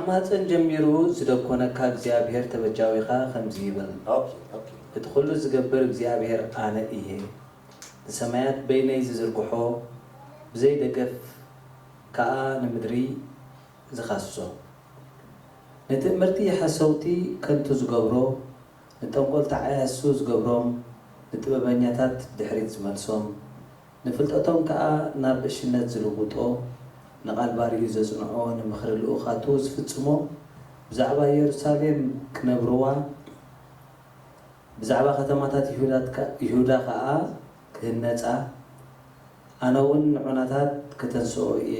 ማህፀን ጀሚሩ ዝደኮነካ እግዚኣብሔር ተበጃዊኻ ከምዚ ይብል፣ ኦኬ፣ ኦኬ። እቲ ኩሉ ዝገብር እግዚኣብሔር ኣነ እየ። ንሰማያት በይነይ ዝዝርግሖ፣ ብዘይ ደገፍ ከኣ ንምድሪ ዝኻስሶ። ንትእምርቲ ሓሰውቲ ከንቱ ዝገብሮ፣ ንጠንቆልቲ ዓያሱ ዝገብሮም፣ ንጥበበኛታት ብድሕሪት ዝመልሶም፣ ንፍልጠቶም ከኣ ናብ እሽነት ዝልውጦ፣ ንቓል ባርዩ ዘጽንዖ፣ ንምኽሪ ልኡኻቱ ዝፍጽሞ፣ ብዛዕባ የሩሳሌም ክነብርዋ፣ ብዛዕባ ከተማታት ይሁዳ ከ-፣ ይሁዳ ከኣ ክህነጻ፣ ኣነ እውን ንዑናታት ከተንስኦ እየ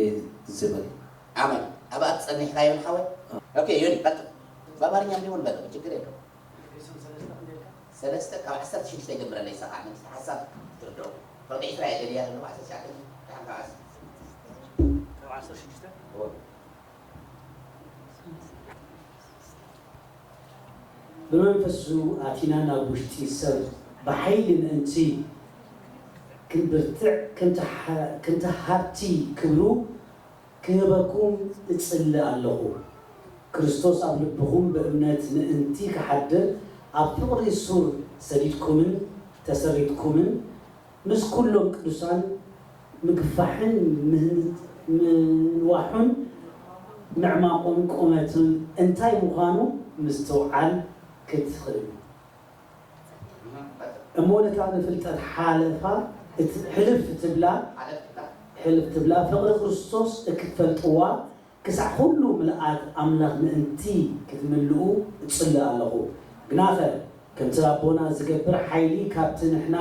ዝብል። ኣሜን። ኣብኣ ትጸኒሕካዮ ሓወይ? ኦኬ፣ ዮኒ፣ ቀጥል። ብኣማርኛ እንዲሆን በለው፣ ችግር የለውም። ሰለስተ ካብ ዓሰርተ ሽዱሽተ ይጀምረለይ፣ ሰብዓ፣ ነቲ ሓሳብ ትርድኦ። ፍቕዲ ዒስራ እየ ደልያ ዘለኹ፣ ዓሰርተ ትሽዓተ ደሓን ካብ ዓሰርተ። ካብ ዓሰርተ ሽዱሽተ? እወ። ብመንፈሱ ኣቲና ናብ ውሽጢ ሰብ ብሓይሊ ምእንቲ ክንብርትዕ፣ ከምቲ ሓ-፣ ከምቲ ሃብቲ ክብሩ ክህበኩም እጽሊ ኣለኹ። ክርስቶስ ኣብ ልብኹም ብእምነት ምእንቲ ክሓድር፣ ኣብ ፍቕሪ ሱር ሰዲድኩምን ተሰሪትኩምን፣ ምስ ኩሎም ቅዱሳን ምግፋሕን ምህን-፣ ምንዋሑን ምዕማቖን ቁመቱን እንታይ ምዃኑ ምስትውዓል ክትኽእሉ። እሞ ነታ ንፍልጠት ሓለፋ እት-፣ ሕልፍ ትብላ፣ ሕልፍ ትብላ ፍቕሪ ክርስቶስ እክትፈልጥዋ፣ ክሳዕ ኩሉ ምልኣት ኣምላኽ ምእንቲ ክትምልኡ እጽሊ ኣለኹ። ግናኸ፣ ከምቲ ኣቦና ዝገብር ሓይሊ ካብቲ ንሕና፣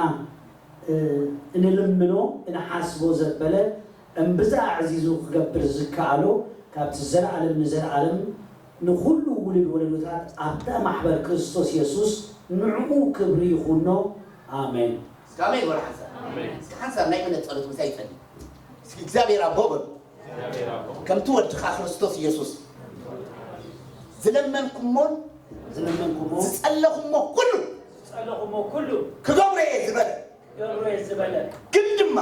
እ፣ እንልምኖ እንሓስቦ ዘበለ እምብዛ ኣዕዚዙ ክገብር ዝከኣሎ፣ ካብቲ ዘለኣለም ንዘለኣለም ንኹሉ ውሉድ ወለዶታት ኣብታ ማሕበር ክርስቶስ የሱስ ንዕኡ ክብሪ ይኹኖ። ኣሜን። እስከ ኣሜን በሉ ሓንሳብ። ኣሜን። እስከ ሓንሳብ ናይ እምነት ጸሎት ምሳይ ይጸሊ። እስኪ እግዚኣብሔር ኣቦ በሉ። ከምቲ ወድኻ ክርስቶስ ኢየሱስ ዝለመንኩሞን ዝለመንኩሞ ዝጸለኹሞ ኩሉ ዝጸለኹሞ ኩሉ ክገብሮ እየ ዝበለ። ክገብሮ እየ ዝበለ። ግን ድማ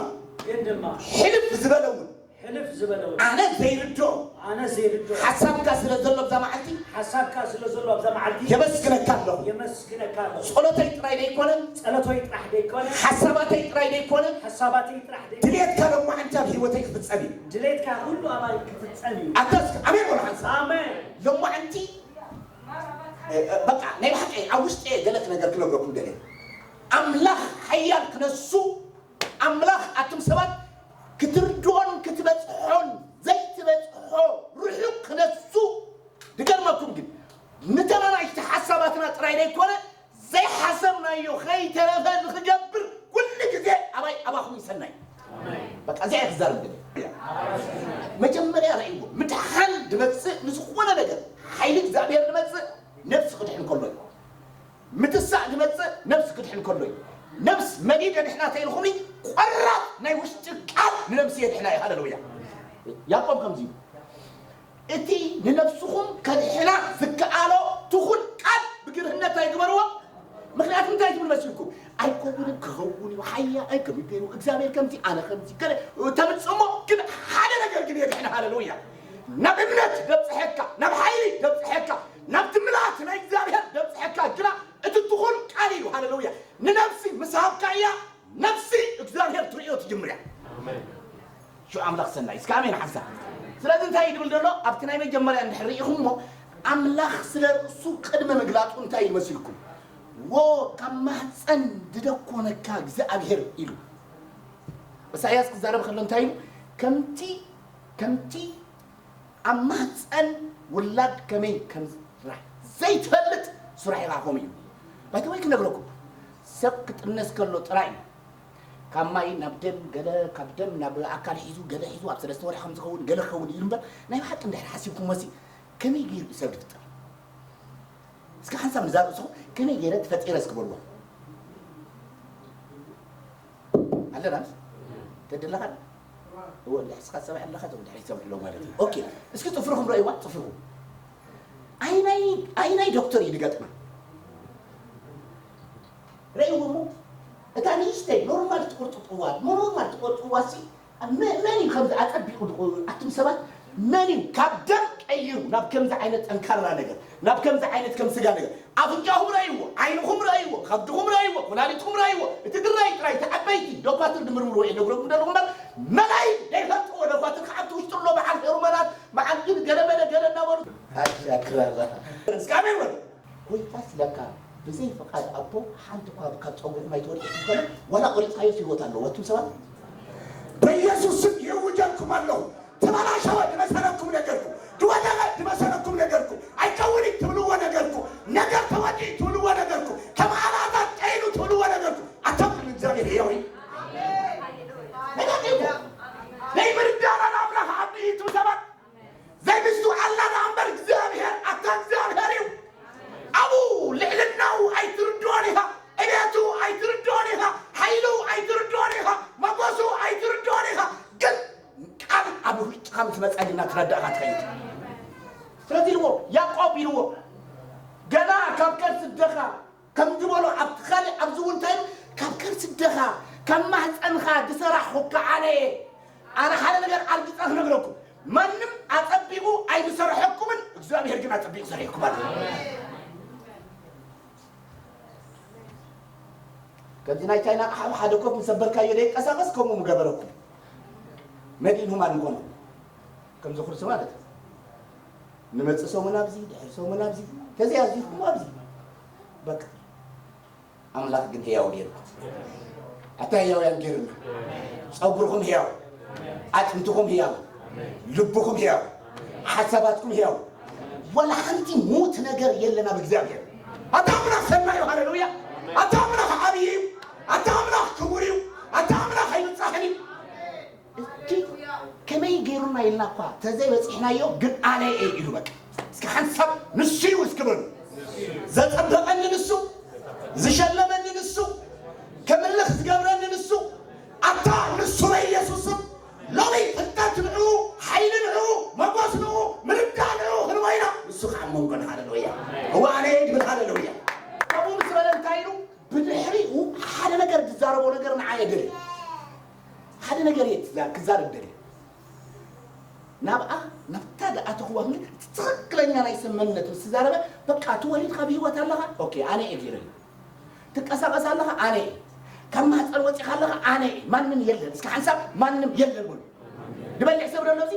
ግን ድማ ሕልፍ ዝበለ እውን ሕልፍ ዝበለ እውን ኣነ ዘይርድኦ ኣነ ዘይርድኦ ሓሳብካ ስለ ዘሎ ኣብዛ መዓልቲ ሓሳብካ ስለ ዘሎ ኣብዛ መዓልቲ የመስግነካ ኣለኹ። የመስግነካ ኣለኹ። ጸሎተይ ጥራይ ዘይኮነ ጸሎተይ ጥራሕ ዘይኮነ ሓሳባተይ ጥራይ ዘይኮነ ሓሳባተይ ጥራሕ ዘይኮነ ድሌትካ ሎማዓንቲ ኣብ ህይወተይ ክፍጸም እዩ። ድሌትካ ኩሉ ኣባይ ክፍጸም እዩ። ኣታ እስከ ኣሜን በሉ ሓንሳብ። ኣሜን። ሎማዓንቲ፣ እ፣ እ፣ በቃ ናይ ብሓቂ ኣብ ውሽጢ ገለ ነገር ክነግረኩም ደለ። ኣምላኽ ሓያል ክነሱ፣ ኣምላኽ ኣቱም ሰባት ክትርድኦን ክትበጽሖን ዘይትበጽሖ ርሑቕ ክነሱ፣ ድገርመኩም ግን፣ ንተናናሽቲ ሓሳባትና ጥራይ ዘይኮነ፣ ዘይሓሰብናዮ ከይተረፈ ንኽገብር ኩሉ ግዜ ኣባይ ኣባኹም ይሰናይ። በቃ እዚኣ እየ ክዛረብ ደልየ። መጀመርያ ርእይዎ፣ ምድሓን ድመጽእ ንዝኾነ ነገር፣ ሓይሊ እግዚኣብሔር ድመጽእ ነፍሲ ክድሕን ከሎ እዩ። ምትሳእ ድመጽእ ነፍሲ ክድሕን ከሎ እዩ። ነፍስ መን እዩ ደድሕና ተይልኹም፣ ቆራጥ ናይ ውሽጢ ቃል ንነፍሲ የድሕና እዩ። ሃለሉያ። ያዕቆብ ከምዚ እዩ። እቲ ንነፍስኹም ከድሕና ዝከኣሎ ትኹል ቃል ብግርህነት ኣይግበርዎ። ምኽንያቱ እንታይ ትብል መሲልኩም? ኣይከውንን፣ ክኸውን እዩ፣ ሓያ፣ ኣይ፣ ከምኡ ገይሩ፣ እግዚኣብሔር ከምዚ፣ ኣነ ከምዚ፣ ገለ ተምጽእሞ፣ ግን ሓደ ነገር ግን የድሕን። ሃሌሉያ። ናብ እምነት ደብጽሐካ፣ ናብ ሓይሊ ደብጽሐካ፣ ናብቲ ምልኣት ናይ እግዚኣብሔር ደብጽሐካ ግና እቲ ትኹል ቃል እዩ። ሃሌሉያ። ንነፍሲ ምስ ሃብካያ፣ ነፍሲ እግዚኣብሔር ትርእዮ ትጅምር እያ። ኣሜን። ሽዑ ኣምላኽ ሰናይ። እስከ ኣሜን ሓንሳብ። ስለዚ እንታይ እዩ ድብል ዘሎ? ኣብቲ ናይ መጀመርያ እንድሕር ርኢኹምዎ፣ ኣምላኽ ስለ ርእሱ ቅድሚ ምግላጹ እንታይ ኢሉ መሲልኩም? "ዎ፣ ካብ ማህፀን ድደኮነካ እግዚኣብሔር" ኢሉ። ኢሳይያስ ክዛረብ ከሎ እንታይ ኢሉ? "ከምቲ፣ ከምቲ ኣብ ማህፀን ውላድ ከመይ ከም ዝስራሕ ዘይትፈልጥ፣ ስራሕ ኢኻ ከምኡ" እዩ። ባይተወይ ክነግረኩም፣ ሰብ ክጥነስ ከሎ ጥራይ እዩ ካብ ማይ ናብ ደም፣ ገለ ካብ ደም ናብ ኣካል ሒዙ፣ ገለ ሒዙ ኣብ ሰለስተ ወርሒ ከም ዝኸውን፣ ገለ ክኸውን እዩ እምበር፣ ናይ ብሓቂ እንድሕር ሓሲብኩምዎ ሲ፣ ከመይ ገይሩ እዩ ሰብ ዝፍጠር? እስኪ ሓንሳብ ንዛ ርእስኹም፣ ከመይ ገይረ ተፈጢረ እስኪ በልዋ። ኣለና ምስ? ተድለኻ? እወ፣ እንድሕር እስኻ ትሰምዕ ኣለኻ፣ እቶም ድሕሪት ይሰምዑ ኣለዉ ማለት እዩ። ኦኬ፣ እስኪ ጽፍርኹም ረእይዋ፣ ጽፍርኹም። ኣይናይ፣ ኣይናይ ዶክተር እዩ ዝገጥማ? ረእይዎ እሞ፣ እታ ንእሽተይ ኖርማል ትቁርጥጥዋ፣ ኖርማል ትቆርጥዋ ሲ፣ መ-፣ መን እዩ ከምዚ ኣጸቢቑ ዝቆ-፣ ኣቱም ሰባት፣ መን እዩ ካብ ደም ቀይሩ ናብ ከምዚ ዓይነት ጠንካራ ነገር፣ ናብ ከምዚ ዓይነት ከም ስጋ ነገር። ኣፍንጫኹም ረእይዎ፣ ዓይንኹም ረእይዎ፣ ከብድኹም ረእይዎ፣ ኩላሊትኩም ረእይዎ። እቲ ግራይ ጥራይ፣ እቲ ዓበይቲ ዶኳትር ድምርምርዎ እዮም ነግረኩም ደለኹ እምበር፣ መላይ ዘይፈልጥዎ ዶኳትር ከዓ ኣብቲ ውሽጢ ኣሎ በዓል ሄርሞናት፣ በዓል ግን ገለ መለ ገለ እናበሉ። ኣሻክራዛ። እስኪ ኣሜን በሉ። ጎይታስ ለካ ብዘይ ፍቓድ ኣቦ ሓንቲ እኳ ካብ ጸጉርኩም ኣይትወድቅን ትኾነ፣ ዋላ ቆሪጽካዮስ ህይወት ኣለዎ። ኣቱም ሰባት፣ በኢየሱስ ስም ይእውጀልኩም ኣለኹ። ተበላሸወ ድመሰለኩም ነገርኩ፣ ድወደቐ ድመሰለኩም ነገርኩ፣ ኣይከውንይ ትብልዎ ነገርኩ፣ ነገር ተወዲኡ ትብልዎ ነገርኩ፣ ከም ኣልኣዛር ቀይሩ ትብልዎ ነገርኩ። ኣታ ግን እግዚኣብሔር ሕያው እዩ። ነጋጢ እኮ። ዘይምርዳእ ኣምላኽ ዓቢ እዩ ትብሉ ሰባት። ዘይምስትውዓልና ደኣ እምበር እግዚኣብሔር ኣታ እግዚኣብሔር እዩ። ኣብኡ ልዕልናኡ ኣይትርድኦን ኢኻ፣ ዕቤቱ ኣይትርድኦን ኢኻ፣ ሓይሉ ኣይትርድኦን ኢኻ፣ መጎሱ ኣይትርድኦን ኢኻ። ግን ቃል ኣብ ውሽጥኻ ምስ መጸ ግና ትረዳእኻ ትኸይድ። ስለዚ ኢልዎ፣ ያዕቆብ ኢልዎ፣ ገና ካብ ከርሲ ኣደኻ ከም ዝበሎ ኣብቲ ካልእ ኣብዚ እውን እንታይ ኢሉ? ካብ ከርሲ ኣደኻ ካብ ማህፀንኻ ዝሰራሕኹካ ኣነ እየ። ኣነ ሓደ ነገር ኣርግፀ ክነግረኩም፣ ማንም ኣፀቢቑ ኣይምሰረሐኩምን፣ እግዚኣብሔር ግን ኣፀቢቑ ሰሪሕኩም ኣሎ። ከምዚ ናይ ቻይና ኣቕሓ ሓደ ኮፍ ምሰበርካዮ ደይቀሳቐስ ከምኡ ምገበረኩም። መዲን ሁማን ንኾኖ ከምዚ ኩርሲ ማለት እዩ። ንመጽእ ሰሙን ኣብዚ፣ ድሕሪ ሰሙን ኣብዚ፣ ተዘያዚርኩም ኣብዚ። በቃ ኣምላኽ ግን ህያው ገይርኩም። ኣታ ህያውያን ገይርና። ጸጉርኩም ህያው፣ ኣጥንትኩም ህያው፣ ልብኩም ህያው፣ ሓሳባትኩም ህያው። ወላ ሓንቲ ሙት ነገር የለን ኣብ እግዚኣብሔር። ኣታ ኣምላኽ ሰናይ እዩ፣ ሃሌሉያ። ኣታ ኣምላኽ ዓብዪ እዩ። ኣታ ኣምላኽ ክቡር እዩ። ኣታ ኣምላኽ ኣይብጻሕን እዩ። እቲ ከመይ ገይሩና ኢልና እኳ ተዘይበጺሕናዮ፣ ግን ኣነ እየ ኢሉ በቃ። እስኪ ሓንሳብ ንሱ እዩ እስኪ በሉ። ዘጸበቐኒ ንሱ፣ ዝሸለመኒ ንሱ፣ ከምልኽ ዝገብረኒ ንሱ። ኣታ ንሱ በኢየሱስ ስም ሎሚ ፍልጠት ንዕኡ፣ ሓይሊ ንዕኡ፣ መጎስ ንዕኡ፣ ምርዳእ ንዕኡ ክንበይና ንሱ ከዓ ኣብ መንጎና። ሃሌሉያ። እወ ኣነ እየ ድብል። ሃሌሉያ። ከምኡ ምስ በለ እንታይ ኢሉ? ብድሕሪኡ ሓደ ነገር ዝዛረቦ ነገር ንዓ እየ ደልየ። ሓደ ነገር እየ ክዛ-፣ ክዛረብ ደልየ። ናብኣ፣ ናብታ ዝኣተኽዋ ግን ትኽክለኛ ናይ ሰብ መንነት ምስ ተዛረበ፣ በቃ እቲ ወሊድካ ብህይወት ኣለኻ? ኦኬ፣ ኣነ እየ ገይረዮ። ትንቀሳቐስ ኣለኻ? ኣነ እየ። ካብ ማህፀን ወፂኻ ኣለኻ? ኣነ እየ። ማንም የለን። እስኪ ሓንሳብ ማንም የለን በሉ። ዝበልዕ ሰብ ደሎ እዚ?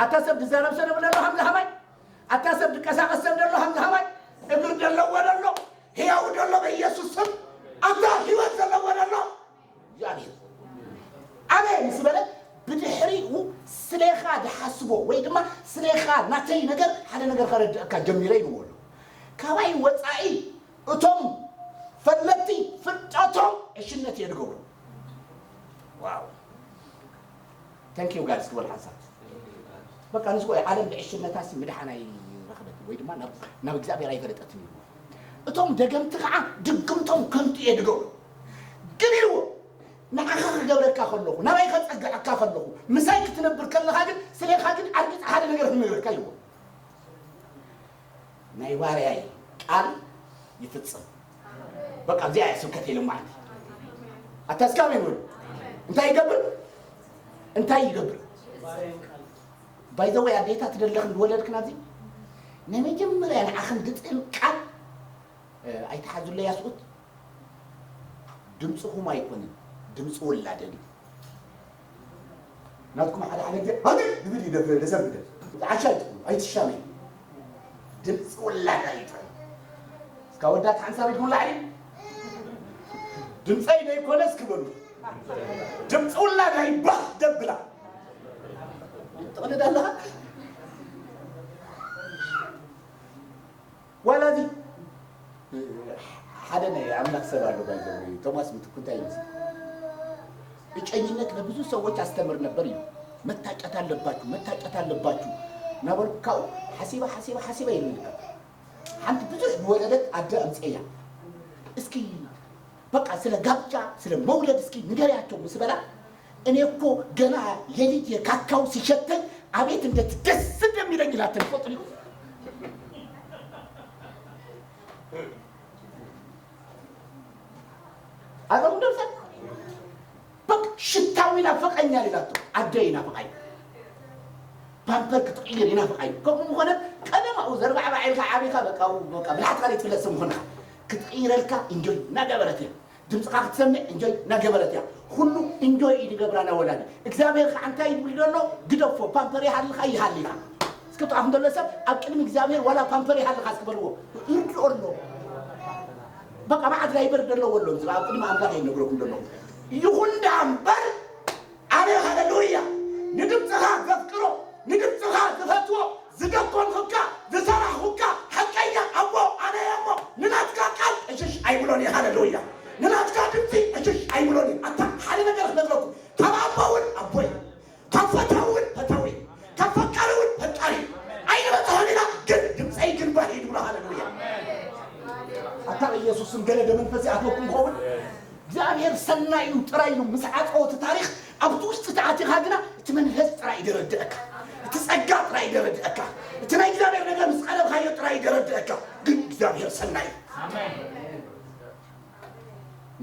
ኣታ ሰብ ዝዛረብ ሰብ ደሎ ኣሎ ሃምዛ ሃማይ? ኣታ ሰብ ዝንቀሳቐስ ሰብ ደሎ ሃምዛ ሃማይ? እግር ደለዎ ደሎ? ህያው ደሎ በኢየሱስ ስም? ኣታ ህይወት ዘለዎ ደሎ? እግዚኣብሔር። ኣሜን ምስ በለ፣ ብድሕሪኡ ስሌኻ ዝሓስቦ ወይ ድማ ስሌኻ ናተይ ነገር ሓደ ነገር ከረድአካ ጀሚረ ይብዎ ኣሎ። ካባይ ወጻኢ እቶም ፈለጥቲ ፍልጠቶም ዕሽነት እየ ዝገብሮ። ዋው። Thank you God እስኪ በል ሓንሳብ። በቃ ንሱ ቆይ ዓለም ብዕሽነታሲ ምድሓን ኣይረኸበትን ወይ ድማ ናብ፣ ናብ እግዚኣብሔር ኣይፈለጠትን ይብሉ። እቶም ደገምቲ ከዓ ድግምቶም ከንቱ እየ ድገብሩ። ግን ኢልዎ ንዓኻ ክገብረካ ከለኹ፣ ናባይ ከጸግዐካ ከለኹ፣ ምሳይ ክትነብር ከለኻ ግን ስሌኻ ግን ዓርጊ ሓደ ነገር ክነግረካ ኢልዎ። ናይ ባርያይ ቃል ይፍጽም። በቃ እዚኣ እያ ስብከተይ ሎማዓንቲ። ኣታ እስካብ ይብሉ እንታይ ይገብር? እንታይ ይገብር? By the way ኣዴታት ደለኽን ዝወለድክን ኣብዚ ናይ መጀመርያ ንዓኽን ግጥም ቃል፣ እ፣ ኣይትሓዙለይ ኣስኡት። ድምፅኹም ኣይኮነን፣ ድምፂ ወላደን እዩ። ናትኩም ሓደ ሓደ ግዜ ሃገር ዝብል ይደፍረ ደሰብ ግደ። ዓሻ ኣይትኹኑ፣ ኣይትሻመዩ። ድምፂ ወላዳ ይጥዕም። እስካ ወዳት ሓንሳብ ኢድኩም ላዕሊ። ድምፀይ ዘይኮነ እስኪ በሉ። ድምፂ ወላዳ ይባህ ደብላ። ትቕልድ ኣለኻ? ዋላ እዚ ሓደ ናይ ኣምላኽ ሰብ ኣሎ ባይዘው ቶማስ ምትኩ እንታይ ይመስል? እጨኝነት ለብዙ ሰዎች አስተምር ነበር እዩ። መታጨት አለባችሁ፣ መታጨት አለባችሁ ናበልኩ ካብኡ ሓሲበ፣ ሓሲበ፣ ሓሲበ ይብል ነበር። ሓንቲ ብዙሕ ዝወለደት ኣደ ኣምፅኤያ። እስኪ በቃ ስለ ጋብቻ፣ ስለ መውለድ እስኪ ንገሪያቸው ምስ በላ፣ እኔ እኮ ገና ሌሊት የካካው ሲሸተኝ አቤት እንዴት ደስ እንደሚለኝ ይላል። ትፈልጡ? አገሩ ደርሰን በቃ ሽታው ይናፍቀኛል ይላል። አደ ይናፍቀኝ። ፓምፐር ክትቕይር ይናፍቓ እዩ። ከምኡ ምኾነ ቀደም ኣብኡ ዘርባዕባዕ ኢልካ ዓቢኻ በቃ ኣብኡ በቃ ብላሕትካ ዘይትፍለጥ ሰብ ምኾንካ ክትቕይረልካ ኢንጆይ እናገበረት እያ። ድምፅኻ ክትሰምዕ ኢንጆይ እናገበረት እያ። ኩሉ ኢንጆይ እዩ ዝገብራ ናይ ወላዲ። እግዚኣብሔር ከዓ እንታይ ይብል ዘሎ? ግደፎ፣ ፓምፐር ይሃልኻ ይሃልኻ። እስኪ ጥቓኹም ዘሎ ሰብ ኣብ ቅድሚ እግዚኣብሔር ዋላ ፓምፐር ይሃልኻ እስኪ በልዎ። ይርድኦ ኣሎ። በቃ መዓት ዳይበር ዘለዎ ኣሎ። እዚ ኣብ ቅድሚ ኣምላኽ እየ ነግረኩም ዘለኹ። ይኹን ደኣ እምበር ኣነ ሃለሉያ ንድምፅኻ ዘፍቅሮ ንድምፅኻ ዝፈትዎ ዝደጎምኩካ ዝሰራሕኩካ ሓቀኛ ኣቦ ኣነ እየ እሞ ንናትካ ቃል ዕሽሽ ኣይብሎን እየ። ሃለሉያ ንናትካ ድምፂ ዕሽሽ ኣይብሎን እየ። ኣታ ሓደ ነገር ክነግረኩም ካብ ኣቦ እውን ኣቦይ ካብ ፈታዊ እውን ፈታዊ ካብ ፈቃሪ እውን ፈቃሪ ኣይንበፅሖን ኢና። ግን ድምፀይ ግን ባህ ይብሎ። ሃለሉያ ኣታ ኢየሱስም ገለ ደመንፈስ ይኣትወኩም ይኸውን። እግዚኣብሔር ሰናይ እዩ ጥራይ ኢሉ ምስ ዓፀዎ እቲ ታሪኽ ኣብቲ ውሽጢ ተኣቲኻ ግና እቲ መንፈስ ጥራይ እዩ ደረድአካ። እቲ ጸጋ ጥራይ እዩ ደረድአካ። እቲ ናይ እግዚኣብሔር ነገር ምስ ቀረብካዮ ጥራይ እዩ ደረድአካ። ግን እግዚኣብሔር ሰናይ እዩ።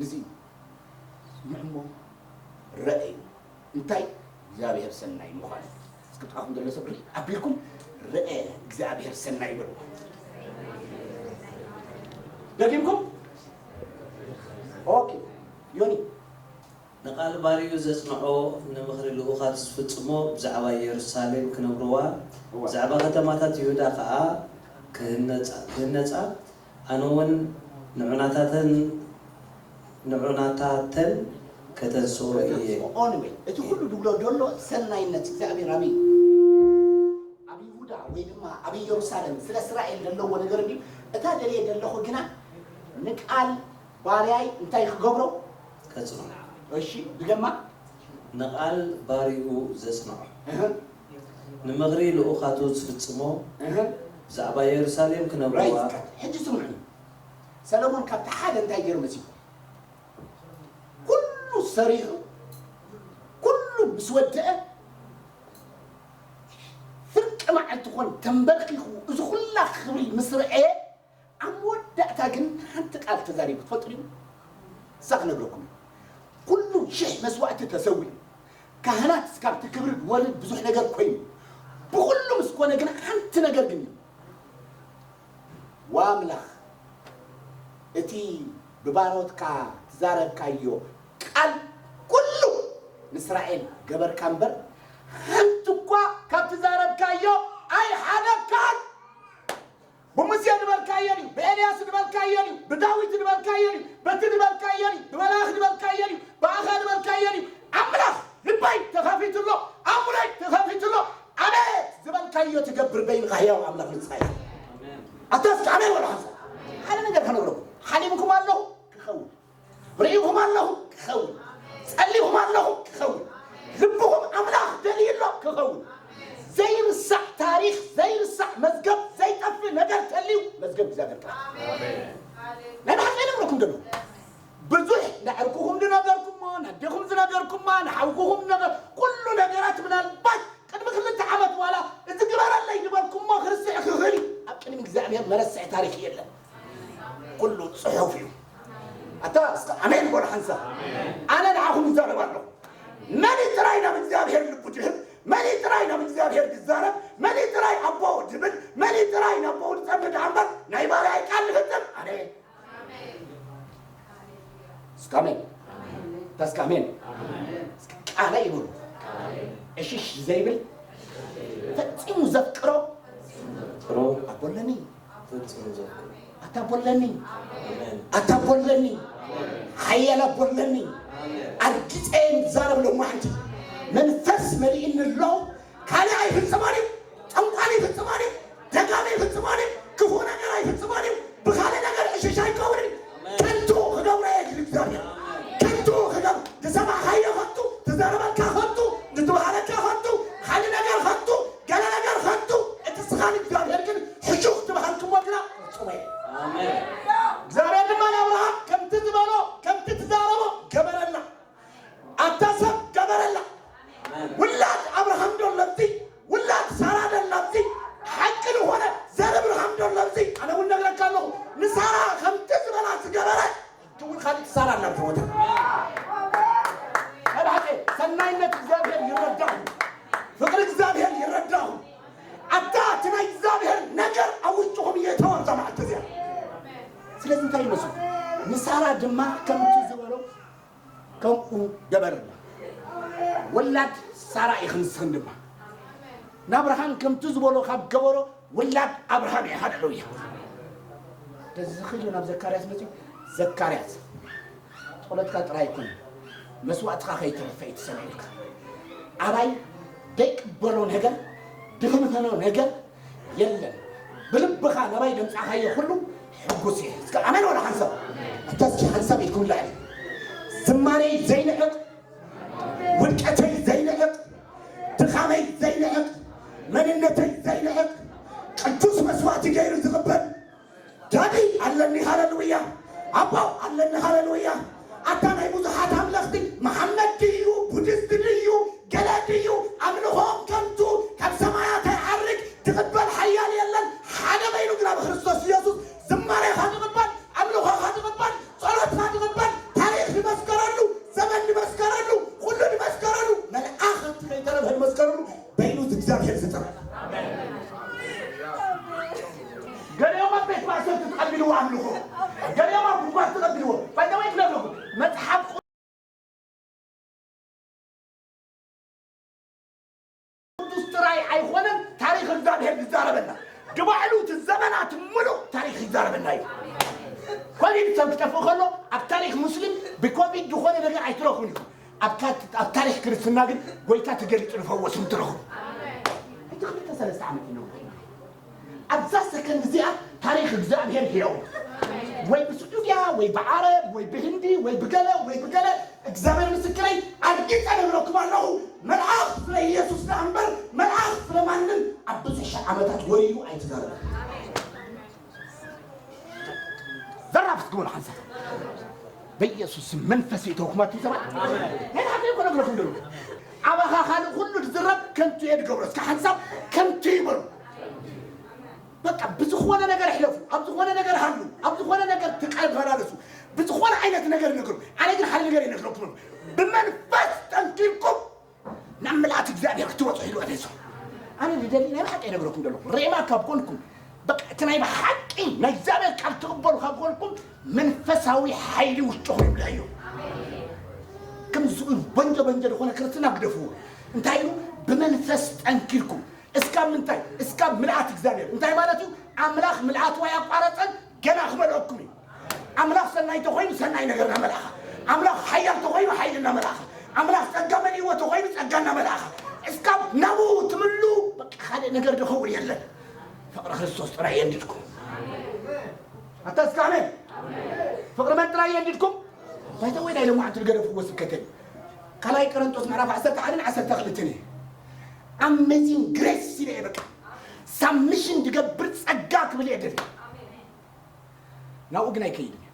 ንዚ ንዕሞ ረአዩ እንታይ እግዚኣብሔር ሰናይ ምዃኑ እስኪ ጥቓኹም ዘሎ ሰብ ርኢ ኣቢልኩም ረአ እግዚኣብሔር ሰናይ በሉ። ደጊምኩም ኦኬ ዮኒ ንቓል ባርዩ ዘጽንዖ ንምኽሪ ልኡኻት ዝፍጽሞ ብዛዕባ ኢየሩሳሌም ክነብርዋ ብዛዕባ ከተማታት ይሁዳ ከኣ ክህነጻ ክህነጻ ኣነ እውን ንዑናታተን ንዑናታተን ከተንስኦ እየ። ኦንዌ እቲ ኩሉ ድብሎ ደሎ ሰናይነት እግዚኣብሔር ኣበይ ኣብ ይሁዳ ወይ ድማ ኣብ ኢየሩሳሌም ስለ እስራኤል ዘለዎ ነገር እንዲዩ እታ ደልየ ደለኹ ግና ንቃል ባርያይ እንታይ ክገብሮ ከጽንዖ እሺ ድገማ ንቓል ባርይኡ ዘጽንዖ እህ፣ ንምኽሪ ልኡኻቱ ዝፍጽሞ እህ፣ ብዛዕባ ኢየሩሳሌም ክነብርዋ ራይት ሕጂ ስምዑ ሰለሞን ካብቲ ሓደ እንታይ ገይሩ መሲሉ ኩሉ ሰሪሑ ኩሉ ምስ ወደአ ፍርቂ መዓልቲ ኮን ተንበርኪኹ እዚ ኩላ ክብሪ ምስ ረአየ ኣብ መወዳእታ ግን ሓንቲ ቃል ተዛሪቡ ትፈልጡ ድዩ? እሳ ክነግረኩም እዩ። ኩሉ ሽሕ መስዋእቲ ተሰዊኡ ካህናት እስካብቲ ክብሪ ዝወርድ ብዙሕ ነገር ኮይኑ ብኩሉ ምስ ኮነ ግን ሓንቲ ነገር ግን እዩ ዋምላኽ እቲ ብባሮትካ ትዛረብካዮ ቃል ኩሉ ንእስራኤል ገበርካ እምበር ሓንቲ እኳ ካብ ትዛረብካዮ ኣይሓደግካን። ብሙሴ ዝበልካዮ ድዩ? ብኤልያስ ዝበልካዮ ድዩ? ብዳዊት ዝበልካዮ ድዩ? በቲ ዝበልካዮ ድዩ? ብመልኣኽ ዝበልካዮ ድዩ? ብኣኻ ዝበልካዮ ድዩ? ኣምላኽ ልበይ ተኸፊቱ ኣሎ፣ ኣእምሮይ ተኸፊቱ ኣሎ። ኣቤት ዝበልካዮ ትገብር በይንኻ ህያው ኣምላኽ ንስኻ ኢኻ። ኣታ እስኪ ኣሜን በሉ ሓንሳብ። ሓደ ነገር ከነግረኩም ሓሊምኩም ኣለኹ ክኸውን ርኢኹም ኣለኹ ክኸውን ጸሊኹም ኣለኹ ክኸውን ልብኹም ኣምላኽ ደልዩ ኣሎ ክኸውን ዘይርሳዕ ታሪኽ ዘይርሳዕ መዝገብ ዘይጠፍእ ነገር ተልዩ መዝገብ እግዚኣብሔር ጥራሕ ናይ ብሓቂ ነግረኩም ደሎ ብዙሕ ንዕርኩኹም ዝነገርኩሞ ናዴኹም ዝነገርኩማ ንሓውኩኹም ነገር ኩሉ ነገራት ምናልባት ቅድሚ ክልተ ዓመት ዋላ እዚ ግበረለይ ዝበልኩሞ ክርስዕ ክኽእል እዩ ኣብ ቅድሚ እግዚኣብሔር መረስዕ ታሪኽ የለን ኩሉ ጽሑፍ እዩ ኣታ እስከ ኣሜን በሉ ሓንሳ ኣነ ንዓኹም ይዛረብ ኣለኹ መን ጥራይ ናብ እግዚኣብሔር ልቡ ድህብ መን ጥራይ ናብ እግዚኣብሔር ዝዛረብ መን ጥራይ ኣቦ ድብል መን ጥራይ ናብ ኣቦ ዝጸምድ ኣምበር ናይ ባርያይ ቃል ንፍጽም ኣነ እስከ ኣሜን እስከ ኣሜን ቃለ ይብሉ እሽሽ ዘይብል ፈጺሙ ዘፍቅሮ ጥሩ ኣቦለኒ ፍጹም ዘፍቅር ኣታ ቦለኒ ኣሜን ኣታ ቦለኒ ሓያል ኣቦለኒ ኣርጊጸ ይዛረብ ሎማዓንቲ መንፈስ መሊእኒ ኣሎ ካልእ ኣይፍጽማን እዩ ጠንቋል ይፍጽማን እዩ ደጋሚ ይፍጽማን እዩ ክፉእ ነገር ኣይፍጽማን እዩ ብኻልእ ነገር ዕሽሽ ኣይከውንን ከንቱ ክገብሮ እየ ግን እግዚኣብሔር ከንቱ ክገብ ዝሰማዕካዮ ከንቱ ትዘረበልካ ከንቱ ዝትባሃለካ ከንቱ ሓደ ነገር ከንቱ ገለ ነገር ከንቱ እቲ ስኻ ንእግዚኣብሔር ግን ሕሹኽ ትበሃል ክሞ ግና ፍጹም እየ ኣሜን እግዚኣብሔር ድማ ንኣብርሃም ከምቲ ዝበሎ ከምቲ ትዛረቦ ገበረላ ኣታ ሰብ ገበረላ ውላድ ኣብርሃም ዶ ኣለብዚ ውላድ ሳራ ዶ ኣለብዚ ሓቂ ዝኾነ ዘር ኣብርሃም ዶ ኣለብዚ ኣነ እውን ነግረካ ኣለኹ ንሳራ ከምቲ ዝበላ ዝገበረ ሕጂ እውን ካሊእ ሳራ ኣላ ኣብዚ ቦታ ናይ ብሓቂ ሰናይነት እግዚኣብሔር ይረዳኹም ፍቅሪ እግዚኣብሔር ይረዳኹም ድማ ከምቲ ዝበሎ ከምኡ ገበርና። ወላድ ሳራ ኢኽን ንስኽን ድማ። ናብርሃም ከምቲ ዝበሎ ካብ ገበሮ ውላድ ኣብርሃም እዩ። ሃሌሉያ። ተዝኽእል ናብ ዘካርያስ መጺኡ፣ "ዘካርያስ፣ ጸሎትካ ጥራይ ኣይኮነን፣ መስዋእትኻ ከይተረፈ እዩ ተሰሚዑልካ። ኣባይ ደይቅበሎ ነገር፣ ድኽምተኖ ነገር የለን። ብልብኻ ናባይ ደምጻኻዮ ኩሉ ሕጉስ እየ." እስከ ኣሜን በሉ ሓንሳብ። እንተ እስኪ ሓንሳብ ኢድኩም ላዕሊ። ዝማሬ ዘይንዕቕ፣ ውድቀተይ ዘይንዕቕ፣ ድኻመይ ዘይንዕቕ፣ መንነተይ ዘይንዕቕ፣ ቅዱስ መስዋእቲ ገይሩ ዝቕበል ዳዲ ኣለኒ፣ ሃሌሉያ። ኣቦ ኣለኒ፣ ሃሌሉያ። ኣታ ናይ ብዙሓት ኣምለኽቲ፣ መሓመድ ድዩ፣ ቡዲስት ድዩ፣ ገለ ድዩ፣ ኣምልኾኦም ከንቱ፣ ካብ ሰማያት ኣይዓርግ፣ ዝቕበል ሓያል የለን። ሓደ በይኑ ግና ብክርስቶስ ኢየሱስ ዝማሬኻ ዝቕበል፣ ኣምልኾኻ ዝቕበል፣ ጸሎትካ ዝቕበል፣ ታሪኽ ዝመስከረሉ፣ ዘመን ዝመስከረሉ፣ ኩሉ ዝመስከረሉ፣ መላእኽቲ ከይተረፈ ዝመስከረሉ፣ በይኑ እግዚኣብሔር ዝጥረ። ገሊኦም ኣብ ቤት ማእሰርቲ ተቐቢልዎ ኣምልኾ፣ ገሊኦም ኣብ ጉድጓድ ተቐቢልዎ። ባይዘወይ ክነግረኩም፣ መጽሓፍ ቅዱስ ጥራይ ኣይኮነን ታሪኽ እግዚኣብሔር ዝዛረበና፣ ብባዕሉ እቲ ዘመናት ምሉእ ታሪኽ ይዛረበና እዩ። ኮቪድ ሰብ ክጠፍእ ከሎ ኣብ ታሪኽ ሙስሊም ብኮቪድ ዝኾነ ነገር ኣይትረኽቡን ኢኹም። ኣብ ታ-፣ ኣብ ታሪኽ ክርስትና ግን ጎይታ ተገሊጹ ዝፈወስም ትረኽቡ። እቲ ክልተ ሰለስተ ዓመት ይነብሩ። ኣብዛ ሰከንድ እዚኣ ታሪኽ እግዚኣብሔር ሕያው እዩ። ወይ ብስዑድያ፣ ወይ ብዓረብ፣ ወይ ብህንዲ፣ ወይ ብገለ፣ ወይ ብገለ፣ እግዚኣብሔር ምስክረይ፣ ኣርጊጸ ነግረኩም ኣለኹ። መልኣኽ ስለ ኢየሱስ ደኣ እምበር፣ መልኣኽ ስለ ማንም ኣብ ብዙሕ ሺሕ ዓመታት ወሪዱ ኣይተዛረበን። ዘራፍ እስኪ በሉ ሓንሳብ። በኢየሱስ ስም መንፈስ ይእተወኩም ኣቱም ሰባት። ናይ ብሓቂ እኮ ነግረኩም ደሎ። ኣባኻ ካልእ ኩሉ ዝዝረብ ከንቱ እየ ዝገብሮ። እስኪ ሓንሳብ ከንቱ እዩ በሉ። በቃ ብዝኾነ ነገር እሕለፉ፣ ኣብ ዝኾነ ነገር ሃሉ፣ ኣብ ዝኾነ ነገር ተመላለሱ፣ ብዝኾነ ዓይነት ነገር ንገሩ። ኣነ ግን ሓደ ነገር እየ ነግረኩም። ብመንፈስ ጠንኪርኩም ናብ ምልኣት እግዚኣብሔር ክትወጹ ኢሉ ኤፌሶን። ኣነ ዝደሊ ናይ ብሓቂ ይነግረኩም ዘለኹ። ሬማ ካብ ኮንኩም፣ በቃ እቲ ናይ ብሓቂ ናይ እግዚኣብሔር ቃል ትቕበሉ ካብ ኮንኩም፣ መንፈሳዊ ሓይሊ ውሽጥኹም ይምልአዮ። ከምዚ በንጀ በንጀ ዝኾነ ክርስትና ግደፍዎ። እንታይ ኢሉ? ብመንፈስ ጠንኪርኩም። እስካብ ምንታይ? እስካብ ምልኣት እግዚኣብሔር። እንታይ ማለት እዩ? ኣምላኽ ምልኣቱ ኣያቋረጸን፣ ገና ክመልአኩም እዩ። ኣምላኽ ሰናይ ተኾይኑ ሰናይ ነገር እናመልኣኻ፣ ኣምላኽ ሓያል ተኾይኑ ሓይሊ እናመልኣኻ፣ ኣምላኽ ጸጋ መሊእዎ ተኾይኑ ጸጋ እናመልኣኻ፣ እስካብ ናብኡ ትምሉ፣ በቃ ካልእ ነገር ዝኸውን የለን። ፍቕሪ ክርስቶስ ጥራይ የንድድኩም። ኣታ እስከ ኣሜን። ፍቕሪ መን ጥራይ የንድድኩም? ባይታ ወይ ናይ ሎማዓንቲ ዝገደፍዎ ስብከተን ካልኣይ ቆሮንጦስ ምዕራፍ ዓሰርተ ሓደን ዓሰርተ ክልተን እዩ። ኣሜዚንግ ግሬስ ኢለ እየ በቃ። ሳብሚሽን ዝገብር ጸጋ ክብል እየ ደልየ። ናብኡ ግን ኣይከይድን እዩ።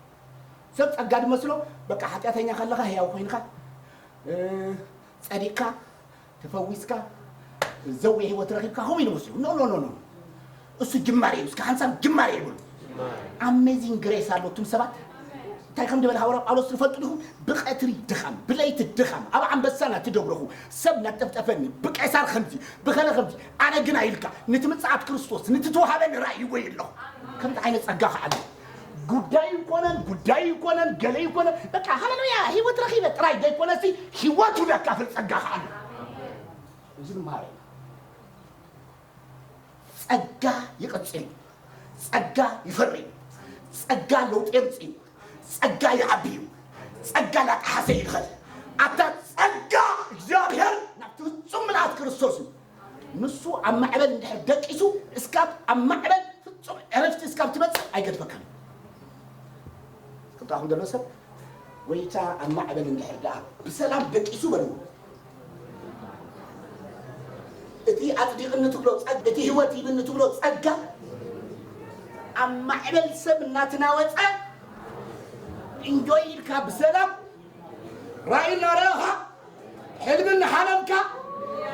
ሰብ ጸጋ ዝመስሎ፣ በቃ ሓጢኣተኛ ከለኻ ህያው ኮይንካ፣ እ፣ ጸዲቕካ፣ ተፈዊስካ፣ ዘው ህይወት ረኺብካ ከምኡ እዩ ዝመስሎ። ኖ፣ ኖ፣ ኖ፣ ኖ። እሱ ጅማሬ እዩ። እስከ ሓንሳብ ጅማሬ ይብሉ። ኣሜዚንግ ግሬስ ኣሎ እቱም ሰባት። እንታይ ከም ዝበለ ሃዋርያ ጳውሎስ ትፈልጡ ዲኹም? "ብቐትሪ ድኻም፣ ብለይቲ ድኻም፣ ኣብ ኣንበሳ እናተደብረኹ፣ ሰብ እናጠፍጠፈኒ፣ ብቄሳር ከምዚ፣ ብኸለ ከምዚ፣ ኣነ ግና" ኢልካ፣ "ነቲ ምጽኣት ክርስቶስ፣ ነቲ ተዋሃበኒ ራእይ ይጎይ ኣለኹ።" ከምዚ ዓይነት ጸጋ ከኣ ኣሎ። ጉዳይ ይኮነን፣ ጉዳይ ይኮነን፣ ገለ ይኮነን፣ በቃ ሃሌሉያ፣ ህይወት ረኺበ ጥራይ ዘይኮነሲ፣ ህይወቱ ዘካፍል ጸጋ ከኣ ኣሎ። እዚ ንመሃር ኢና። ጸጋ ይቕጽል እዩ። ጸጋ ይፈሪ እዩ። ጸጋ ለውጢ የምጽእ እዩ። ጸጋ ይዓቢ እዩ። ጸጋ እናጠሓሰ ይኸድ። ኣታ ጸጋ እግዚኣብሔር ናብቲ ፍጹም ምልኣት ክርስቶስ እዩ። ንሱ ኣብ ማዕበል እንድሕር ደቂሱ፣ እስካብ ኣብ ማዕበል ፍጹም ዕረፍቲ እስካብ ትመጽእ ኣይገድፈካን እዩ። ክብታኹም ዘሎ ሰብ፣ ጎይታ ኣብ ማዕበል እንድሕር ደኣ ብሰላም ደቂሱ በልዎ። እቲ ኣጽዲቕኒ ትብሎ ጸግ-፣ እቲ ህይወት ሂብኒ ትብሎ ጸጋ ኣብ ማዕበል ሰብ እናተናወጸ ኢንጆይ ኢልካ ብሰላም ራእይ እናረኣኻ ሕልሚ እናሓለምካ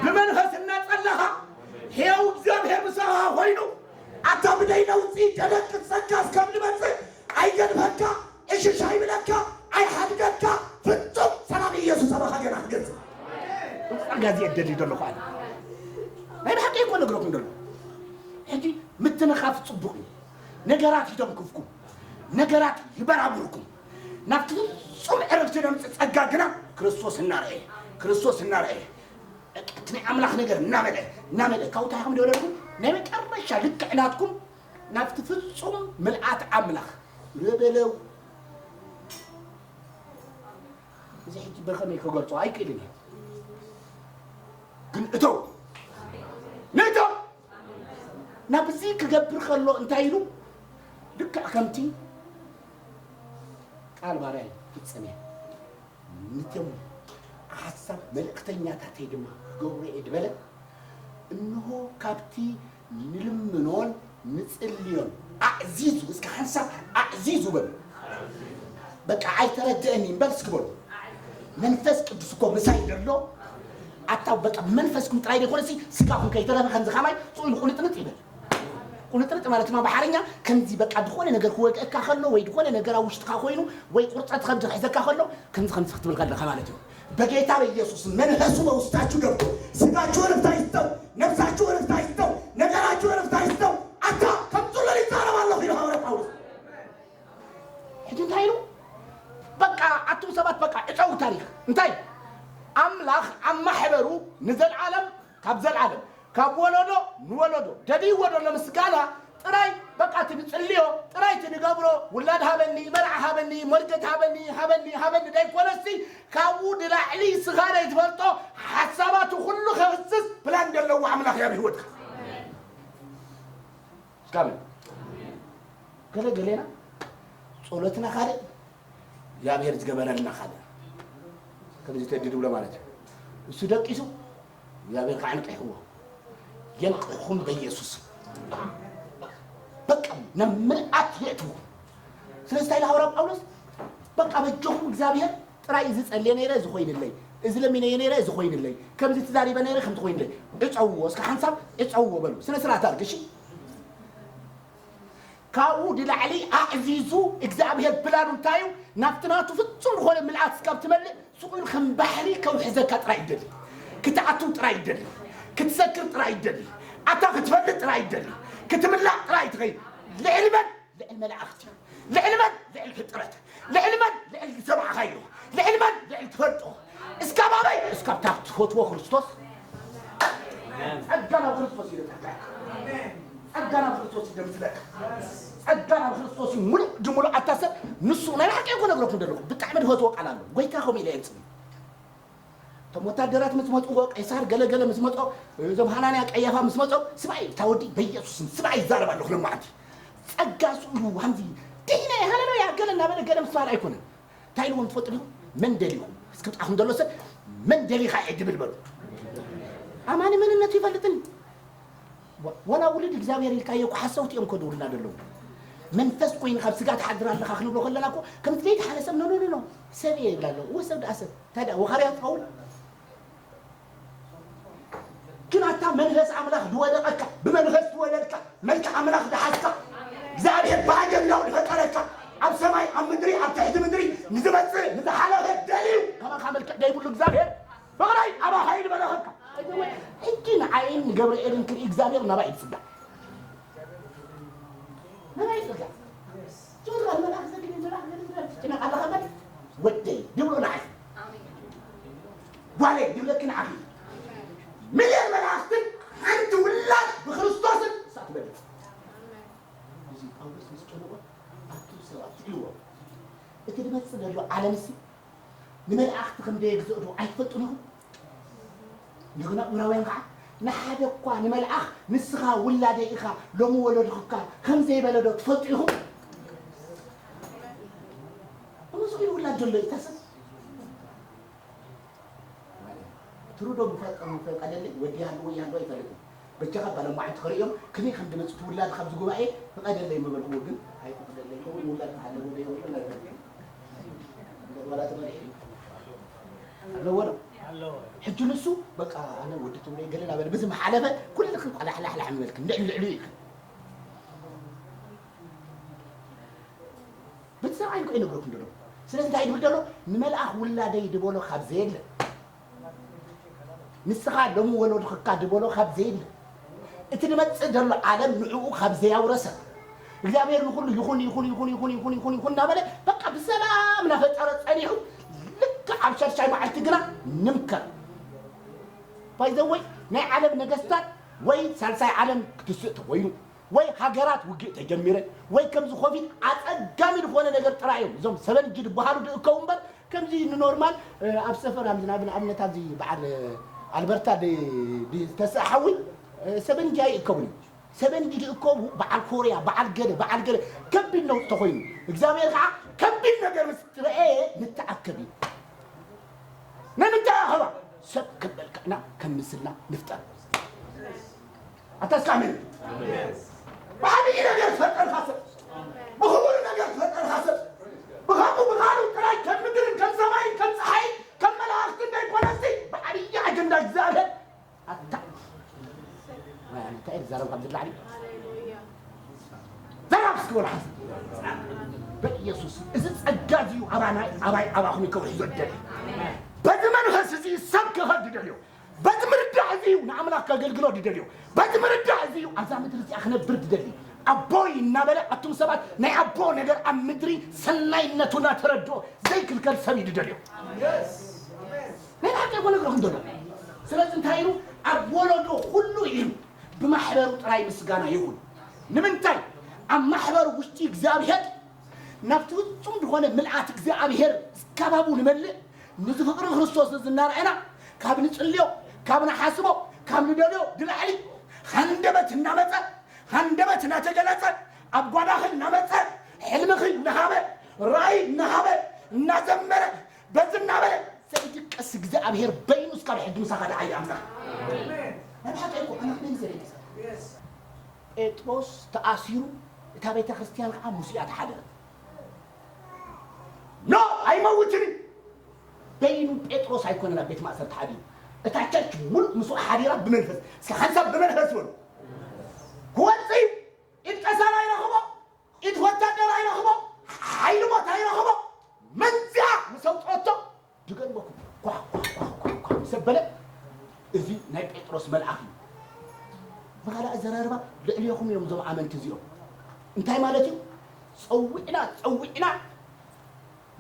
ብመንፈስ እናጸለኻ ሕያው እግዚኣብሔር ምሳኻ ኮይኑ ኣታ ብደይ ነውጺ ደደቂ ጸጋ እስከም ዝመጽእ ኣይገድፈካ፣ እሽሽ ኣይብለካ፣ ኣይሓድገካ፣ ፍጹም ሰላም ኢየሱስ ኣባኻ ገና ክገዝእ። ጸጋ እዚ እደሊ ዘለኹ ኣነ። ናይ ብሓቂ እኮ ነግረኩም ደሎ። ሕጂ ምትንኻፍ ጽቡቕ እዩ። ነገራት ይደንክፍኩም። ነገራት ይበራብርኩም። ናብቲ ፍጹም ዕረፍቲ ዘምጽእ ጸጋ ግና ክርስቶስ እናረኣየ፣ ክርስቶስ እናረኣየ፣ እቲ ናይ ኣምላኽ ነገር እናመልአ፣ እናመልአ፣ ካብኡ እንታይ ከም ዝበለልኩም፣ ናይ መጨረሻ ልክዕ ናትኩም ናብቲ ፍጹም ምልኣት ኣምላኽ ንበለው። እዚ ሕጂ ብኸመይ ክገልጾ ኣይክእልን እየ። ግን እተው፣ ንእተው። ናብዚ ክገብር ከሎ እንታይ ኢሉ? ልክዕ ከምቲ ቃል ባርያይ ፍጽም እየ፣ ነቶም ሓሳብ መልእኽተኛታተይ ድማ ክገብሮ እየ ዝበለ፣ እንሆ ካብቲ ንልምኖን ንጽልዮን ኣዕዚዙ፣ እስከ ሓንሳብ ኣዕዚዙ በሉ። በቃ ኣይተረድአኒ እምበር እስኪ በሉ። መንፈስ ቅዱስ እኮ ምሳይ ዘሎ። ኣታ በቃ መንፈስኩም ጥራይ ዘይኮነሲ ስጋኹም ከይተረፈ ከምዚ ከማይ ስቕ ኢሉ ቁንጥንጥ ይበል። ቁንጥንጥ ማለት ድማ ብሓርኛ ከምዚ በቃ ዝኾነ ነገር ክወግአካ ከሎ ወይ ዝኾነ ነገር ኣብ ውሽጥኻ ኮይኑ ወይ ቁርፀት ከምዚ ክሕዘካ ከሎ ከምዚ ከምዚ ክትብል ከለኻ ማለት እዩ። በጌታ በኢየሱስ መንፈሱ በውስጣችሁ ገብቶ ስጋችሁ እረፍት አይስተው፣ ነፍሳችሁ እረፍት አይስተው፣ ነገራችሁ እረፍት አይስተው። ኣታ ከም ጽለል ይዛረብ ኣለኹ ኢሉ ሃዋርያ ጳውሎስ። ሕጂ እንታይ ኢሉ? በቃ ኣቱም ሰባት በቃ እፀው ታሪኽ እንታይ ኣምላኽ ኣብ ማሕበሩ ንዘልዓለም ካብ ዘልዓለም ካብ ወለዶ ንወለዶ ደልይዎ ዘሎ ምስጋና ጥራይ በቃ እቲ ንጽልዮ ጥራይ እቲ ንገብሮ ውላድ ሃበኒ፣ መርዓ ሃበኒ፣ መርገት ሃበኒ፣ ሃበኒ፣ ሃበኒ ደይኮነሲ ካብኡ ንላዕሊ ስኻ ዘይትፈልጦ ሓሳባቱ ኩሉ ከፍስስ ፕላን ዘለዎ ኣምላኽ እዩ ኣብ ህይወትካ። እስካብ ገለ ገሌና ጸሎትና ካልእ እግዚኣብሔር ዝገበረልና ካልእ ከምዚ ተዲ ድብሎ ማለት እዩ። እሱ ደቂሱ እግዚኣብሔር ከዓ ንቂሕዎ። የንቅሕኹም በኢየሱስ በቃ ናብ ምልኣት የእትውኩም። ስለዚ እንታይ ኢሉ ሃዋርያ ጳውሎስ በቃ በጀኹም እግዚኣብሔር ጥራይ እዚ ጸልየ ነይረ እዚ ኮይንለይ፣ እዚ ለሚነየ ነይረ እዚ ኮይንለይ፣ ከምዚ ተዛሪበ ነይረ ከምዚ ኮይንለይ። እጸውዎ እስከ ሓንሳብ እጸውዎ በሉ። ስነ ስርዓት ኣርግ እሺ። ካብኡ ንላዕሊ ኣዕዚዙ እግዚኣብሔር ፕላኑ እንታይ እዩ? ናብቲ ናቱ ፍጹም ዝኾነ ምልኣት እስካብ ትመልእ ስቕ ኢሉ ከም ባሕሪ ከውሕዘካ ጥራይ ይደሊ። ክትኣትው ጥራይ ይደሊ። ክትሰክር ጥራይ ይደሊ። ኣታ ክትፈልጥ ጥራይ ይደሊ። ክትምላእ ጥራይ ትኸይድ። ልዕሊ መን? ልዕሊ መላእኽቲ። ልዕሊ መን? ልዕሊ ፍጥረት። ልዕሊ መን? ልዕሊ ዝሰማዕኻዮ። ልዕሊ መን? ልዕሊ ትፈልጦ። እስካብ ኣበይ? እስካብ ታብ ትፈትዎ ክርስቶስ። ጸጋ ናብ ክርስቶስ እዩ ጸጋ። ጸጋ ናብ ክርስቶስ እዩ ደምስለካ። ጸጋ ናብ ክርስቶስ እዩ ሙሉእ ድሙሉእ ኣታ ሰብ ንሱ ናይ ብሓቂ እኮ ነግረኩም ዘለኹ። ብጣዕሚ ዝፈትዎ ቃል ኣሎ። ጎይታ ከምኡ ኢለ የንጽም። እቶም ወታደራት ምስ መጽዎ፣ ቄሳር ገለ ገለ ምስ መጾ፣ እዞም ሃናንያ ቀያፋ ምስ መጾ፣ ስማይ እታ ወዲ በኢየሱስ ስም ስማይ ይዛረብ ኣለኹ ለማዕንቲ። ጸጋ ስእሉ ሃምዚ ዲነ ሃለሉያ ገለ እናበለ ገለ ምስ በሃል ኣይኮነን። እንታይ ኢልዎም ትፈልጡ ዲኹም? መን ደሊኹም? እስኪ ብጣኹም ዘሎ ሰብ መን ደሊኻ እየ ድብል በሉ። ኣማኒ መንነቱ ይፈልጥን። ወ-፣ ወላ ውሉድ እግዚኣብሔር ኢልካዮ እኮ ሓሰውቲ እዮም እኮ ድውልና ዘለዉ። መንፈስ ኮይኑ ካብ ስጋ ትሓድር ኣለኻ ክንብሎ ከለና እኮ ከምቲ ዘይተሓለ ሰብ ኖ፣ ኖ፣ ኖ፣ ኖ፣ ሰብ እየ ይብል ኣሎ። እወ ሰብ ደኣ ሰብ። እንታይ ደኣ ወኻርያ ትኸውን? ግን ኣታ መንፈስ ኣምላኽ ዝወደቐካ፣ ብመንፈስ ዝወለድካ፣ መልክዕ ኣምላኽ ዝሓዝካ፣ እግዚኣብሔር ብኣጀንዳኡ ዝፈጠረካ፣ ኣብ ሰማይ፣ ኣብ ምድሪ፣ ኣብ ትሕቲ ምድሪ ንዝመጽእ፣ ንዝሓለፈ ደልዩ፣ ከማኻ መልክዕ ዘይብሉ እግዚኣብሔር፣ ፍቕረይ ኣባኻ እዩ ዝበለኸካ። ሕጂ ንዓይን ንገብርኤልን ክርኢ እግዚኣብሔር ናባይ እዩ ዝጽጋዕ። ናባይ እዩ ዝጽጋዕ። ጆርዳን መልኣኽ ዘግኒ፣ መልኣኽ ዘግኒ፣ ትጭነቕ ኣለኻ በል። ወደይ፣ ድብሎ ንዓይ። ጓለይ፣ ድብለኪ ንዓኺ። ሚልዮን መላእኽትን ሓንቲ ውላድ ብክርስቶስን እሳ ትበልጽ። እዚ ጳውሎስ ምስ ጨነቖ፣ ኣቱም ሰባት ትብልዎ፣ እቲ ዝመጽእ ዘሎ ዓለምሲ ንመላእኽቲ ከም ዘየግዝኦ ዶ ኣይትፈልጡን ኢኹም? እንደገና ዕብራውያን ከዓ፣ ንሓደ እኳ ንመልኣኽ፣ "ንስኻ ውላደይ ኢኻ፣ ሎሚ ወለድኹካ" ከም ዘይበለ ዶ ትፈልጡ ኢኹም? እሞ ስቕ ኢሉ ውላድ ዘሎ እዩ፣ እታ ሰብ። ትሩዶ ምፈ-፣ ምፈቀደለይ ወዲ ይሃልዎ ይሃልዎ ኣይፈልጥን። በጃኻ ባለሟዕንቲ ክርእዮም ከመይ ከም ዝመጹ እቲ ውላድ ካብዚ ጉባኤ ፍቀደለይ ምበልክዎ፣ ግን ኣይፍቅደለይ። ከምኡ ውላድ ክሃልዎ ዶ የብሉን ኣይፈልጥን። ዋላ ተመሪሑ ኣለዎ ዶ? ኣለዎ። ሕጂ ንሱ በቃ ኣነ ወዲ ትብሎ ገለ እናበለ ብዚ ምሓለፈ ኩልኽን ቋላሕላሕላሕ ምበልክን ልዕሊ ልዕሊኡ ኢልክን። በቲ ሰብኣይ እኮ ይነግረኩም ዘሎ። ስለዚ እንታይ ይብል ዘሎ? ንመልኣኽ ውላደይ ዝበሎ ካብ ዘየለ፣ ንስኻ ሎሚ ወለድኽካ ዝበሎ ካብ ዘየለ፣ እቲ ዝመጽእ ዘሎ ዓለም ንዕኡ ካብ ዘያውረሰ፣ እግዚኣብሔር ንኹሉ ይኹን ይኹን ይኹን ይኹን ይኹን ይኹን ይኹን እናበለ በቃ ብሰላም እናፈጠረ ጸኒሑ፣ ልክዕ ኣብ ሻድሻይ መዓልቲ ግና ንምከር። ባይዘወይ ናይ ዓለም ነገስታት ወይ ሳልሳይ ዓለም ክትስእ ተኾይኑ ወይ ሃገራት ውግእ ተጀሚረ ወይ ከምዚ ኮቪድ ኣጸጋሚ ዝኾነ ነገር ጥራይ እዮም እዞም ሰበንጂ ዝበሃሉ ድእከቡ እምበር። ከምዚ ንኖርማል ኣብ ሰፈር ኣብዚ ናብ ንኣብነት ኣብዚ በዓል ኣልበርታ ዝተስእ ሓዊ ሰበንጂ ኣይእከቡን እዮም። ሰበንጂ ዝእከቡ በዓል ኮርያ፣ በዓል ገለ በዓል ገለ ከቢድ ነውፂ ተኮይኑ እግዚኣብሔር ከዓ ከቢድ ነገር ምስ ትረአየ ንተኣከብ እዩ። ንምንታይ ኣኸባ ሰብ ከም መልክዕና ከም ምስልና ንፍጠር። ኣታስካምን ብዓብዪ ነገር ዝፈጠርካ ሰብ፣ ብኽቡር ነገር ዝፈጠርካ ሰብ፣ ብኸምኡ ብኻልኡ ጥራይ ከም ምድርን ከም ሰማይን ከም ፀሓይን ከም መላእኽትን ዘይኮነሲ ብዓብዪ ኣጀንዳ እግዚኣብሔር ኣታ እንታይ እንታይ ዝዛረብ ካብ ዝላዕሊ ዘራብ እስኪ ወላ ሓንሳብ በኢየሱስ እዚ ጸጋ እዚ እዩ ኣባና ኣባይ ኣባኹም ከውሒ ዘደለ በዚ መንፈስ እዚ ሰብ ክኸድ ደልዮ በዚ ምርዳእ እዚ እዩ ንኣምላኽ ከገልግሎ ድደልዮ በዚ ምርዳእ እዚ እዩ ኣብዛ ምድሪ እዚኣ ክነብር ድደሊ ኣቦይ እናበለ ኣቱም ሰባት ናይ ኣቦ ነገር ኣብ ምድሪ ሰናይነቱ እናተረድኦ ዘይክልከል ሰብ እዩ ድደልዮ ናይ ብሓቂ እኮ ነግረኹም ዘሎ ስለዚ እንታይ ኢሉ ኣብ ወለዶ ኩሉ ኢሉ ብማሕበሩ ጥራይ ምስጋና ይኹን ንምንታይ ኣብ ማሕበሩ ውሽጢ እግዚኣብሔር ናብቲ ፍጹም ዝኾነ ምልኣት እግዚኣብሔር እስካባቡ ንመልእ ንዚ ፍቕሪ ክርስቶስ እዚ እናርኣና ካብ ንጽልዮ ካብ ንሓስቦ ካብ ንደልዮ ድላዕሊ ሃንደበት እናመጸ ሃንደበት እናተገለጸ ኣብ ጓዳኺ እናመጸ ሕልምኺ እናሃበ ራእይ እናሃበ እናዘመረ በዚ እናበለ ዘይድቀስ እግዚኣብሔር በይኑ እስካብ ሕጂ ምሳኻ ደዓይ ኣምላኽ ናይ ብሓቂ እኮ ኣምላኽ በይኑ ዘይድቀስ ጴጥሮስ ተኣሲሩ እታ ቤተ ክርስቲያን ከዓ ሙሲኣ ተሓደረት ኖ ኣይመውትን እዩ በይኑ ጴጥሮስ ኣይኮነን ኣብ ቤት ማእሰርቲ ሓዲሩ እታ ቸርች ሙሉእ ምስኡ ሓዲራ ብመንፈስ እስኪ ሓንሳብ ብመንፈስ በሉ ክወፅእ እዩ ኢድ ቀሳን ኣይረኽቦ ኢድ ወታደር ኣይረኽቦ ሓይሊ ሞት ኣይረኽቦ መንዚኣ ምስ ኣውፅኦቶ ድገድበኩም ኳ ኳ ኳ ኳ ኳ ምስ ኣበለ እዚ ናይ ጴጥሮስ መልኣኽ እዩ ብኻልእ ኣዘራርባ ልዕልዮኹም እዮም እዞም ኣመንቲ እዚኦም እንታይ ማለት እዩ ፀዊዕና ፀዊዕና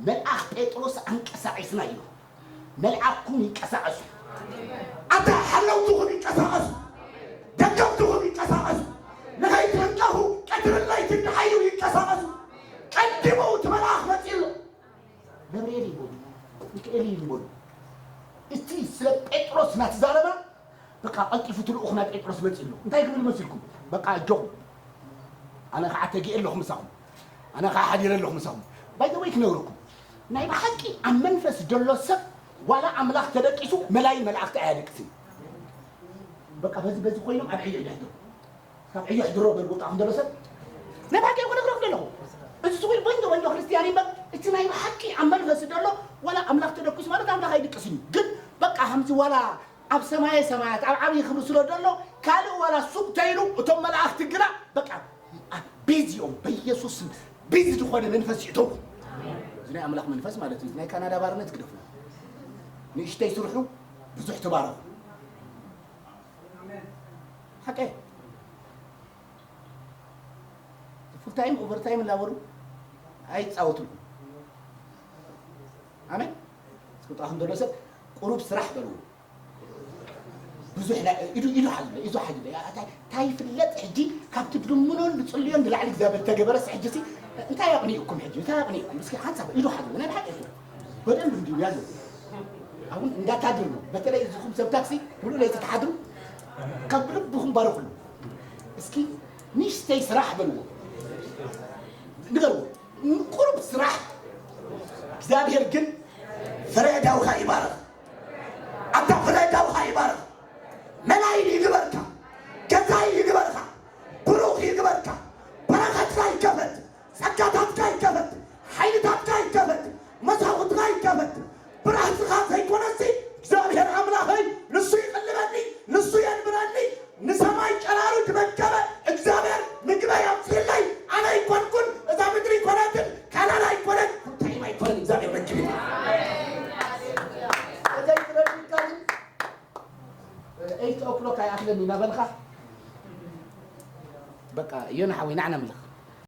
መልኣኽ ጴጥሮስ ኣንቀሳቒስና እዩ መልኣኽኩም ይንቀሳቐሱ ኣታ ሓለውትኹም ይንቀሳቐሱ ደገፍትኹም ይንቀሳቐሱ ንኸይትንቀፉ ቀትርን ለይትን ደሓዩ ይንቀሳቐሱ ቀዲሙ እቲ መልኣኽ መፂኡ ኣሎ ገብርኤል ይበሉ ሚካኤል ይበሉ እቲ ስለ ጴጥሮስ እናተዛረበ በቃ ቀልጢፉ እቲ ልኡኽ ናይ ጴጥሮስ መፂ ኣሎ እንታይ ክብል መሲልኩም በቃ ኣጆኹም ኣነ ከዓ ተጊኤ ኣለኹ ምሳኹም ኣነ ከዓ ሓዲረ ኣለኹ ምሳኹም ባይዘወይ ክነግረኩም ናይ ብሓቂ ኣብ መንፈስ ደሎ ሰብ ዋላ ኣምላኽ ተደቂሱ መላይን መላእኽቲ ኣያደቅስን በቃ በዚ በዚ ኮይኖም ኣብ ዕዮ ይድሕዱ ካብ ዕዮ ሕድሮ በል ወጣኹም ዘሎ ሰብ ናይ ብሓቂ እኮ ነግረኩም ዘለኹ እዚ ስጉል በንዶ በንዶ ክርስትያን ይበል እቲ ናይ ብሓቂ ኣብ መንፈስ ዘሎ ዋላ ኣምላኽ ተደኩስ ማለት ኣምላኽ ኣይድቅስን እዩ ግን በቃ ከምዚ ዋላ ኣብ ሰማየ ሰማያት ኣብ ዓብዪ ክብሪ ስለ ዘሎ ካልእ ዋላ ሱቅ ተይሉ እቶም መላእኽቲ ግና በቃ ቢዚ እዮም በኢየሱስ ቢዚ ዝኾነ መንፈስ ይእተው እዚ ናይ ኣምላኽ መንፈስ ማለት እዩ ናይ ካናዳ ባርነት ግደፉ ንእሽተይ ስርሑ ብዙሕ ተባረኹ ሓቀ ፉል ታይም ኦቨር ታይም እናበሉ ኣይፃወትልኩም ኣሜን እስክጣኹም ዘሎ ሰብ ቁሩብ ስራሕ በልዎ ብዙሕ ኢዱ ኢዱ ሓለ ኢዱ ሓለ እንታይ ይፍለጥ ሕጂ ካብቲ ድልምኖን ድፅልዮን ድላዕሊ እግዚኣብሔር ተገበረስ ሕጂ ሲ እንታይ ኣቕኒእኩም ሕጂ እንታይ ኣቕኒእኩም እስኪ ሓንሳብ ኢዱ ሓለ ናይ ብሓቂ በደንብ እንዲሁ ያዘ አሁን እንዳታድር ነው። በተለይ እዚኹም ሰብ ታክሲ ሙሉ ለይቲ ትሓድሩ ካብ ልብኹም ባርኹሉ። እስኪ ንእሽተይ ስራሕ በልዎ፣ ንገርዎ፣ ቁሩብ ስራሕ። እግዚኣብሔር ግን ፍረ እዳውኻ ይባርኽ። ኣታ ፍረ እዳውኻ ይባርኽ። መላይን ይግበርካ። ገዛኢ ይግበርካ። ብሩኽ ይግበርካ። በረኸትካ ይከፈት። ጸጋታትካ ይከፈት፣ ሓይልታትካ ይከፈት፣ መሳኹትካ ይከፈት። ብራህትኻ ዘይኮነሲ እግዚኣብሔር ኣምላኸይ ንሱ ይቕልበኒ፣ ንሱ የንብረኒ፣ ንሰማይ ጨራሩ ዝመገበ እግዚኣብሔር ምግበይ ኣምፅእለይ። ኣነ ኣይኮንኩን፣ እዛ ምድሪ ኣይኮነትን፣ ካናዳ ኣይኮነት፣ እንታይ ኣይኮነን እግዚኣብሔር መግቢ። እዘይ ትረድካ ግን ኤይት ኦክሎክ ኣይኣኽለን እናበልካ በቃ ዮና ሓወይ ንዓና ምልኽ